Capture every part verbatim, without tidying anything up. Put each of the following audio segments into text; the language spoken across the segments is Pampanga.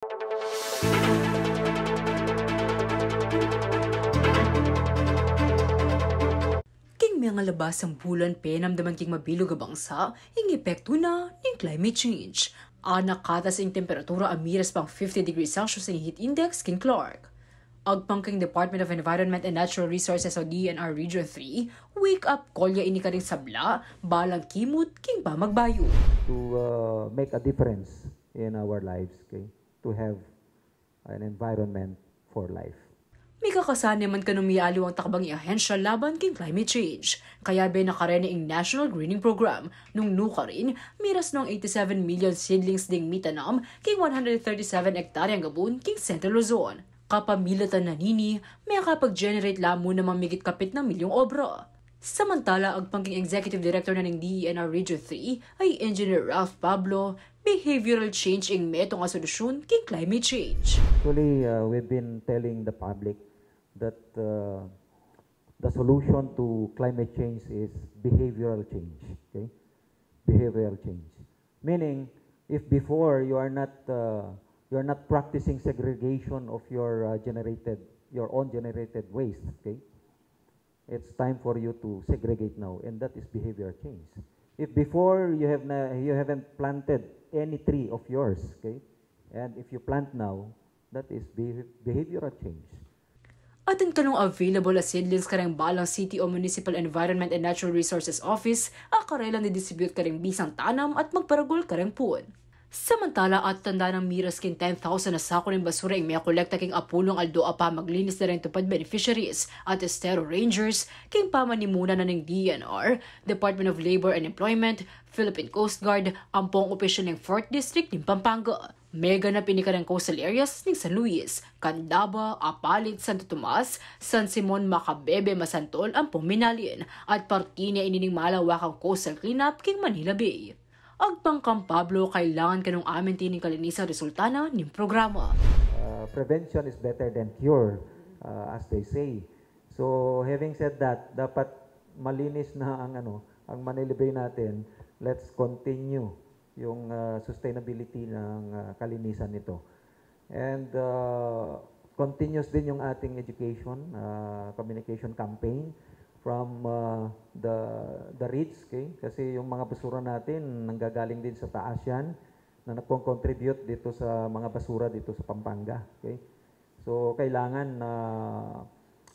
King mengalabas a bulan, penamdaman king mabilug a bangsa ing epektu na ning climate change. Anakatas ing temperatura a miras pang fifty degrees Celsius ing heat index king Clark. Agpang king Department of Environment and Natural Resources o D E N R Region three, wake up call ya ini karing sabla balang kimut king pamagbayu. To uh, make a difference in our lives, okay? To have an environment for life. Mika kasane man kanu, mialiwang takbang ing ahensya laban king climate change. Kayabe na kareni ing National Greening Program. Nung nukarin, miras nong eighty-seven million seedlings ding mitanam king one hundred thirty-seven hektaryang gabun king Central Luzon. Kapamilatan na nini, mekapag-generate la mu na mamigit kapit nang milyung obra. Samantala, agpang king Executive Director na ning D E N R Region three, a i Engineer Ralph Pablo, behavioral change ing metung a solusyon king climate change. Actually, uh, we've been telling the public that uh, the solution to climate change is behavioral change. Okay, behavioral change. Meaning, if before you are not uh, you are not practicing segregation of your uh, generated your own generated waste, okay, it's time for you to segregate now, and that is behavior change. If before you have na, you haven't planted any tree of yours, okay, and if you plant now, that is behav- behavioral change. Atin kanung available a seedlings kareng balang City o Municipal Environment and Natural Resources Office a karelang didistribute kareng bisang tanam at magparagul kareng pun. Samantala, atanda nang miras king ten thousand a saku ning basura ing mekolekta king apulung aldo a pamaglinis da reng tupad beneficiaries at Estero Rangers king pamanimuna na ning D E N R, Department of Labor and Employment, Philippine Coast Guard, ampong opisyal ning Fourth District ning Pampanga. Meganap ini kareng coastal areas ning San Luis, Candaba, Apalit, Santo Tomas, San Simon, Macabebe, Masantol, ampong Minalin, at parte na ini ning malawakang coastal cleanup king Manila Bay. Agpang kang Pablo, kailangan kanung aminti ning kalinisang resulta na ning programa. Uh, prevention is better than cure, uh, as they say. So, having said that, dapat malinis na ang ano, ang Manila Bay natin. Let's continue yung uh, sustainability ng uh, kalinisan nito. And uh, continuous din yung ating education, uh, communication campaign from uh, the the reeds, okay? Kasi yung mga basura natin nanggagaling din sa taas yan na nagko-contribute dito sa mga basura dito sa Pampanga, okay? So kailangan na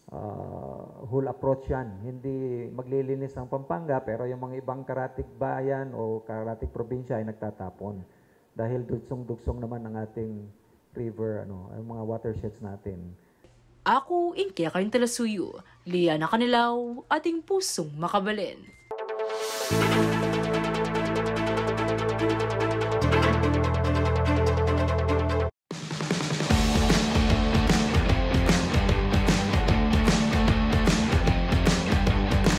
uh, whole approach yan. Hindi maglilinis ang Pampanga pero yung mga ibang karatig bayan o karatig probinsya ay nagtatapon dahil dugsong-dugsong naman ang ating river, ano, ang mga watersheds natin. Aku ing kekayung talasuyu, Liana Canilaw, ating pusung makabalen.